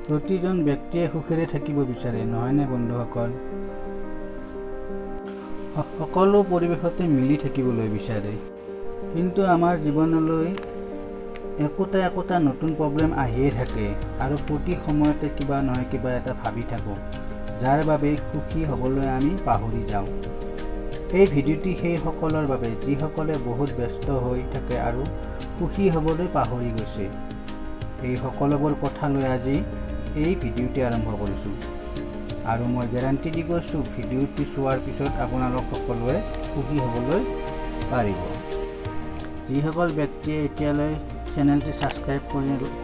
প্ৰতিজন ব্যক্তিয়ে সুখেৰে থাকিব বিচাৰে, নহয়নে বন্ধুসকল? সকলো পৰিৱেশতে মিলি থাকিবলৈ বিচাৰে। কিন্তু আমাৰ জীৱনলৈ একোটা একোটা নতুন প্ৰব্লেম আহিয়ে থাকে আৰু প্ৰতি সময়তে কিবা নহয় কিবা এটা ভাবি থাকোঁ, যাৰ বাবে সুখী হ'বলৈ আমি পাহৰি যাওঁ। এই ভিডিঅ'টি সেইসকলৰ বাবে যিসকলে বহুত ব্যস্ত হৈ থাকে আৰু সুখী হ'বলৈ পাহৰি গৈছে। এই সকলোবোৰ কথা লৈ আজি এই ভিডিঅ'টি আৰম্ভ কৰিছোঁ আৰু মই গেৰাণ্টি দি কৈছোঁ, ভিডিঅ'টি চোৱাৰ পিছত আপোনালোক সকলোৱে সুখী হ'বলৈ পাৰিব। যিসকল ব্যক্তিয়ে এতিয়ালৈ চেনেলটি ছাবস্ক্ৰাইব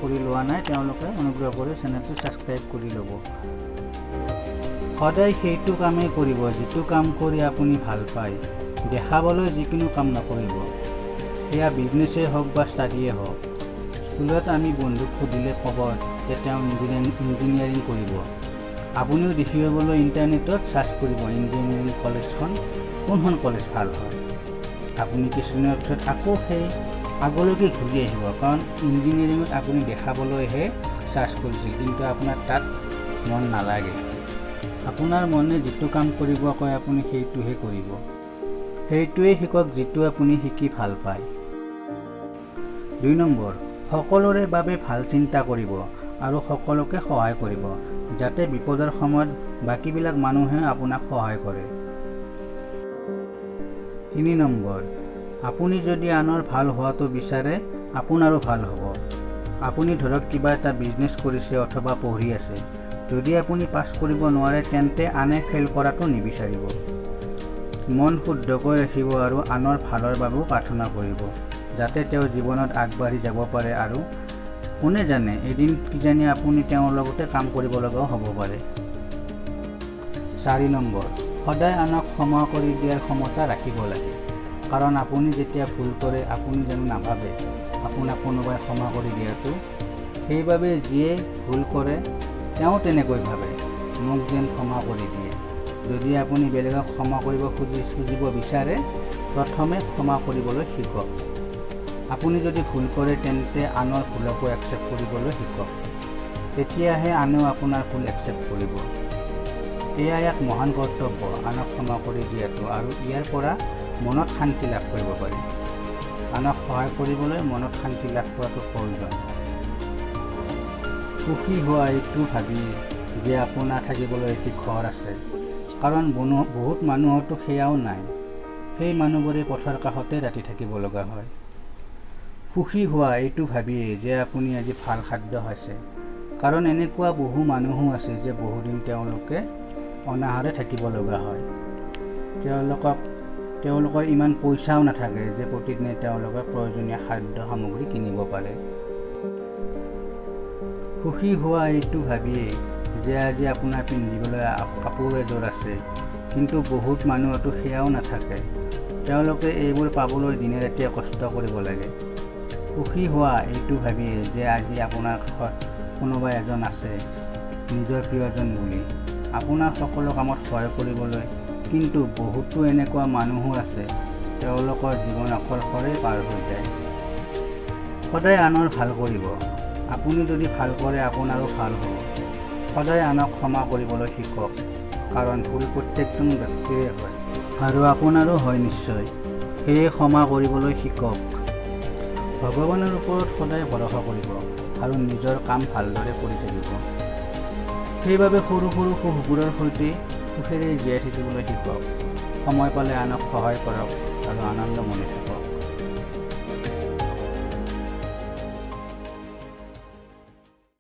কৰি লোৱা নাই, তেওঁলোকে অনুগ্ৰহ কৰি চেনেলটি ছাবস্ক্ৰাইব কৰি ল'ব। সদায় সেইটো কামেই কৰিব যিটো কাম কৰি আপুনি ভাল পায়। দেখাবলৈ যিকোনো কাম নকৰিব, সেয়া বিজনেছেই হওক বা ষ্টাডিয়ে হওক। স্কুলত আমি বন্ধুক সুধিলে ক'ব যে তেওঁ ইঞ্জিনিয়াৰিং কৰিব। আপুনিও দেখিবলৈ ইণ্টাৰনেটত চাৰ্চ কৰিব ইঞ্জিনিয়াৰিং কলেজখন কোনখন কলেজ ভাল হয়। আপুনি কিছুদিনৰ পিছত আকৌ সেই আগলৈকে ঘূৰি আহিব, কাৰণ ইঞ্জিনিয়াৰিঙত আপুনি দেখাবলৈহে চাৰ্চ কৰিছিল, কিন্তু আপোনাৰ তাত মন নালাগে। আপোনাৰ মনে যিটো কাম কৰিব কয়, আপুনি সেইটোহে কৰিব। সেইটোৱেই শিকক যিটো আপুনি শিকি ভাল পায়। 2 নম্বৰ, সকলোৰে বাবে ভাল চিন্তা কৰিব আৰু সকলোকে সহায় কৰিব, যাতে বিপদৰ সময়ত বাকীবিলাক মানুহে আপোনাক সহায় কৰে। 3 নম্বৰ, আপুনি যদি আনৰ ভাল হোৱাটো বিচাৰে, আপোনাৰো ভাল হ'ব। আপুনি ধৰক কিবা এটা বিজনেছ কৰিছে অথবা পঢ়ি আছে, যদি আপুনি পাছ কৰিব নোৱাৰে তেন্তে আনে ফেইল কৰাটো নিবিচাৰিব। মন শুদ্ধকৈ ৰাখিব আৰু আনৰ ভালৰ বাবেও প্ৰাৰ্থনা কৰিব, যাতে তেওঁ জীৱনত আগবাঢ়ি যাব পাৰে আৰু কোনে জানে এদিন কিজানি আপুনি তেওঁৰ লগতে কাম কৰিব লগাও হ'ব পাৰে। 4 নম্বৰ, সদায় আনক ক্ষমা কৰি দিয়াৰ ক্ষমতা ৰাখিব লাগে। কাৰণ আপুনি যেতিয়া ভুল কৰে, আপুনি জানো নাভাবে আপোনাক কোনোবাই ক্ষমা কৰি দিয়াটো? সেইবাবে যিয়ে ভুল কৰে তেওঁ তেনেকৈ ভাবে, মোক যেন ক্ষমা কৰি দিয়ে। যদি আপুনি বেলেগক ক্ষমা কৰিব খুজিব বিচাৰে, প্ৰথমে ক্ষমা কৰিবলৈ শিকক। আপুনি যদি ভুল কৰে তেন্তে আনৰ ভুলকো একচেপ্ট কৰিবলৈ শিকক, তেতিয়াহে আনেও আপোনাৰ ভুল একচেপ্ট কৰিব। এয়া এক মহান কৰ্তব্য, আনক ক্ষমা কৰি দিয়াটো, আৰু ইয়াৰ পৰা মনত শান্তি লাভ কৰিব পাৰি। আনক সহায় কৰিবলৈ মনত শান্তি লাভ কৰাটো প্ৰয়োজন। সুখী হোৱা এইটো ভাবি যে আপোনাৰ থাকিবলৈ এটি ঘৰ আছে, কাৰণ বহুত মানুহৰতো সেয়াও নাই। সেই মানুহবোৰে পথৰ কাষতে ৰাতি থাকিব লগা হয়। সুখী হোৱা এইটো ভাবিয়ে যে আপুনি আজি ভাল খাদ্য খাইছে, কাৰণ এনেকুৱা বহু মানুহো আছে যে বহুদিন তেওঁলোকে অনাহাৰে থাকিব লগা হয়। তেওঁলোকৰ ইমান পইচাও নাথাকে যে প্ৰতিদিনে তেওঁলোকে প্ৰয়োজনীয় খাদ্য সামগ্ৰী কিনিব পাৰে। সুখী হোৱা এইটো ভাবিয়েই যে আজি আপোনাৰ পিন্ধিবলৈ কাপোৰ এযোৰ আছে, কিন্তু বহুত মানুহৰতো সেয়াও নাথাকে। তেওঁলোকে এইবোৰ পাবলৈ দিনে ৰাতিয়ে কষ্ট কৰিব লাগে। সুখী হোৱা এইটো ভাবিয়েই যে আজি আপোনাৰ কাষত কোনোবা এজন আছে, নিজৰ প্ৰিয়জন বুলি, আপোনাৰ সকলো কামত সহায় কৰিবলৈ। কিন্তু বহুতো এনেকুৱা মানুহো আছে, তেওঁলোকৰ জীৱন অকলশৰেই পাৰ হৈ যায়। সদায় আনৰ ভাল কৰিব। আপুনি যদি ভাল কৰে, আপোনাৰো ভাল হ'ব। সদায় আনক ক্ষমা কৰিবলৈ শিকক, কাৰণ ভুল প্ৰত্যেকজন ব্যক্তিৰে হয় আৰু আপোনাৰো হয় নিশ্চয়। সেয়ে ক্ষমা কৰিবলৈ শিকক। ভগৱানৰ ওপৰত সদায় ভৰসা কৰিব আৰু নিজৰ কাম ভালদৰে কৰি থাকিব। সেইবাবে সৰু সৰু সুখবোৰৰ সৈতে সুখেৰে জীয়াই থাকিবলৈ শিকক। সময় পালে আনক সহায় কৰক আৰু আনন্দ মনে থাকক।